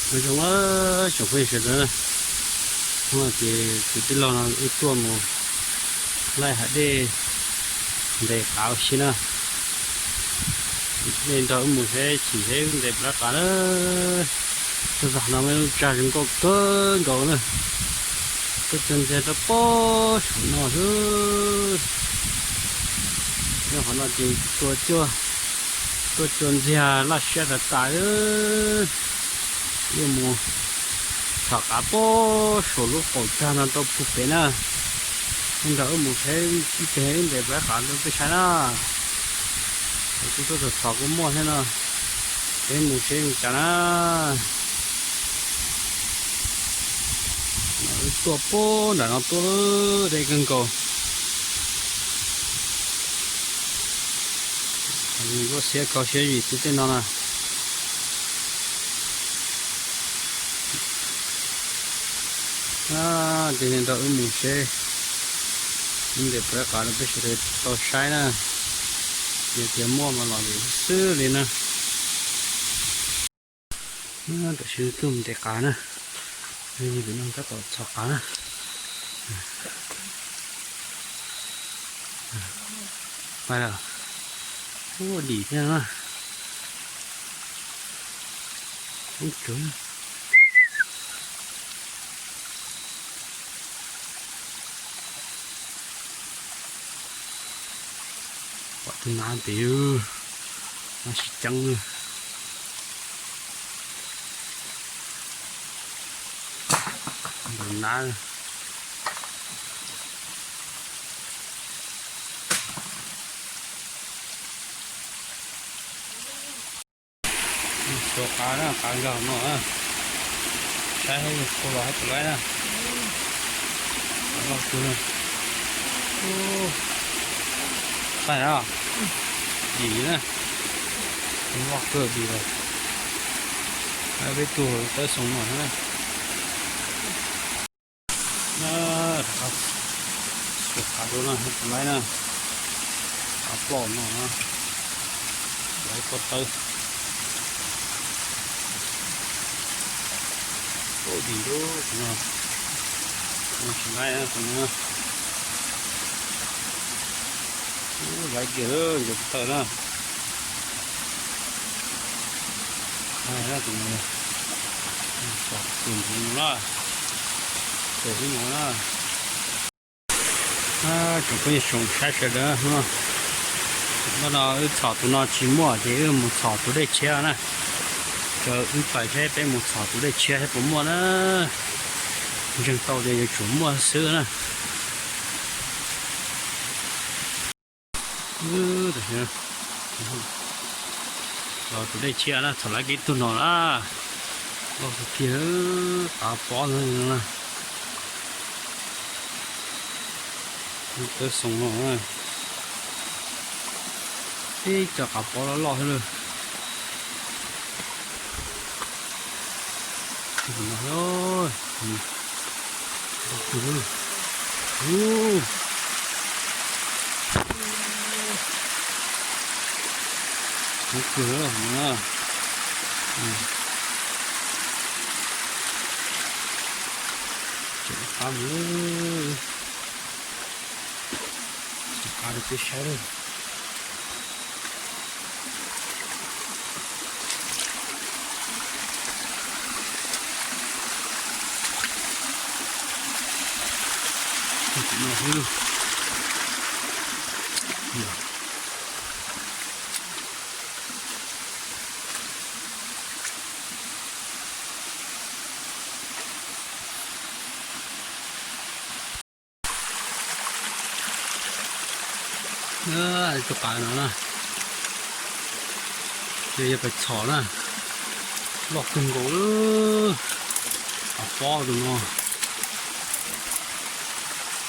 Nyob zoo na tsoom phooj ywg sawv daws, hnub no ces kuv tij laug no wb tuaj mus laij hav dej ntes qav ua si na. Nej nrog wb mus seb chim seb wb ntes puas tau qav na. Tuaj txog no mas lub tsag zoo nkauj kawg nkaus na. Tuaj cog ntxiag rau pem saum no xwb. Nyob qhov no ces tuaj cog, tuaj cog ntxiag laj siab tas tas. Wb mus txhom qav pem saum lub qaum tsag no rau puag pem na. Nej nrog wb mus seb ib pliag wb ntes puas tau qav rau peb saib na. Kuv tuaj txhom txhom kuj muaj thiab no. Peb mus seb zoo cas na. Wb tuaj pem nram no tuaj deb kawg nkaus. Zoo nkauj siab kho siab vim tus tej no na. Ces nej nrog wb mus seb wb ntes puas tau qav rau peb sawv daws tau saib na. Yog tias muaj mas los lawm xwb li na. Tam sim no tuaj mus ntes qav na. Pem no tab tom txhom qav na. Pais lawm. Ua dim thiab na. Ub tsuag. Pom tus nab pem, nab sib ceeb. Tus nab. Xuas qav na, qav nkag no na. Saib puas los hab puas laib na. Qav loj kawg na. Qav na, dim na. Loj kawg dim lawm. Peb tuaj tawb xoo no na. Xuas qav dua na, puas laib na. Qav ploj no na. Laib pob tawb. Ub, dim lub no. Tsis laib tus no. Ub, laib kiag lawm, nkawd pob tawb na. Tus no, tus ntxiv no na. Tus ib no na. Tsoom phooj ywg tsoom saib sawv daws, hnub no wb txhom tus no tsis muaj ces wb mus txhom tus dej tshiab na. Ces wb pais seb peb mus txhom tus dej tshiab seb puas muaj na. Ntseeg tau tias yuav tsum muaj xwb na. Los tus dej tshiab na, txhom laib kiag tug no na. Loj tiag tiag, qav pob ntawd na. Tawb xoo no na. Ib co qav pob loj loj thiab lawm. Coob kawg na. Tseem qab mus, tseem qab rau peb saib lawm. Tus qav no na, ces yog pais txhom na, loj kawg nkaus lawm. Qav pob tus no,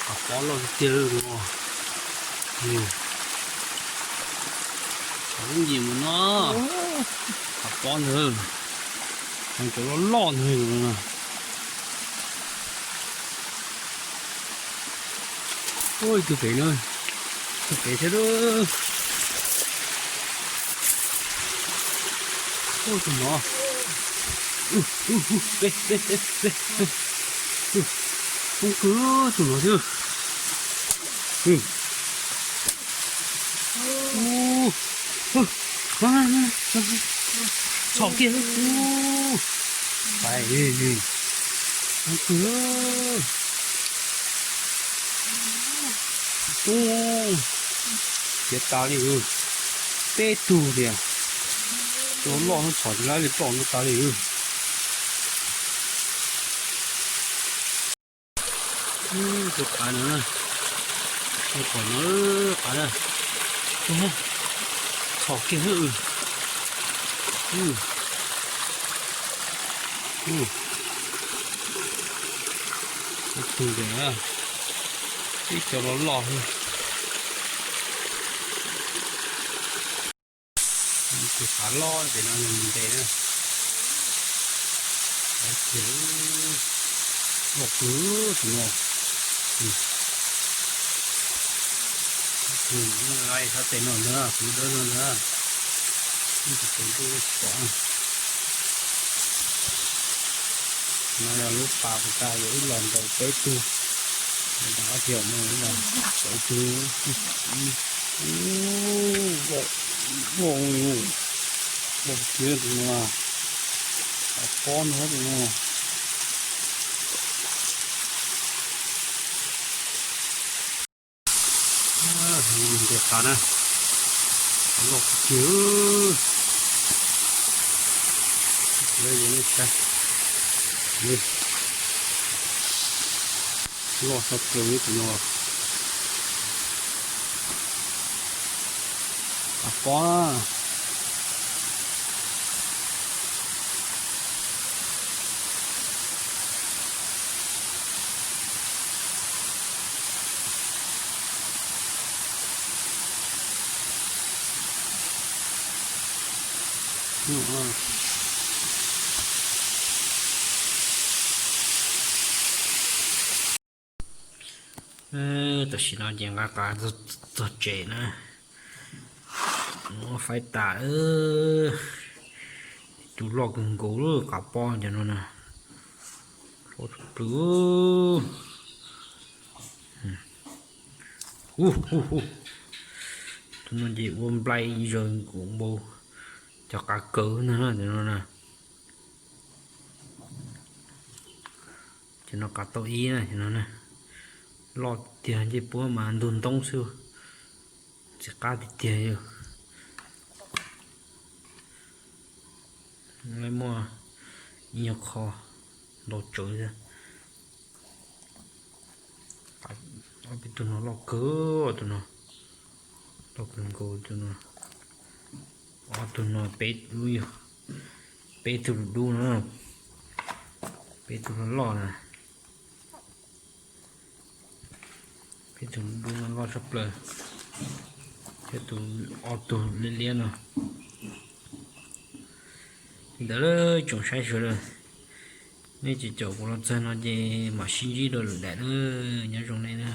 qav pob loj tiag tiag tus no. Txhom lub ncim mus no, qav pob ntawd, cov loj loj ntawd. Ua ib tug pem no, tus pem thiab. Ua tus no, Ub, ub, ub, peb, peb, peb, peb, peb. Ub, poob kawg tus no xwb. Ub, ub, ub, txhom kiag. Ub, pais, poob kawg. Ub, tiav tas li. Peb tug tiag. Tus loj no txhom tsis laib li, ploj no tas li. Tus qav no, tus qav no, qav na, txhom kiag. Ib tug tiag, ib co loj loj. Tus qav loj pem no nws ntes na. Loj kawg tus no. Tus no laj sab tes no ntag, kuv dawb no ntag. Ib tus tes ntuj tsis pom. No yog lub pas puas tas, yog ib los ntaus peb tug, ntaus ob tiag no ib los tau tug. Ub, loj, loj, loj tiag tus no, qav pob no tus no. Ntes qav na, qav loj tiag tiag. Loj tshaj plaws li tus no. Qav pob. Tam sim no ces nqa qav txog tsev na. Muab faib tas. Tus loj kawg nkaus lawm, qav pob cov no na. Loj tshaj plaws. Ub, ub, ub. Tus no ces ua nplai zaws nkaus npau cov qav kaws ntag na, cov no na. Cov no qav tau ib na, cov no na. Loj tiag, ncej puab mas ntug ntoob xwb. Ntxim qab tiag tiag li. Muaj ib nyuag qho ntau tsawv thiab. Ob peb tug no loj kawg, tus no loj kawg nkaus tus no. Ob tug no peb lub, peb tug dub dub no, peb tug loj loj na. Peb tug dub no loj tshaj plaws, thiab tus ob tug liab liab no. Li ntawd tsoom saib sawv daws, nej tseem caum kuv los txog no ces mam sib ntsib dua lwm daim na, nyob zoo nej na.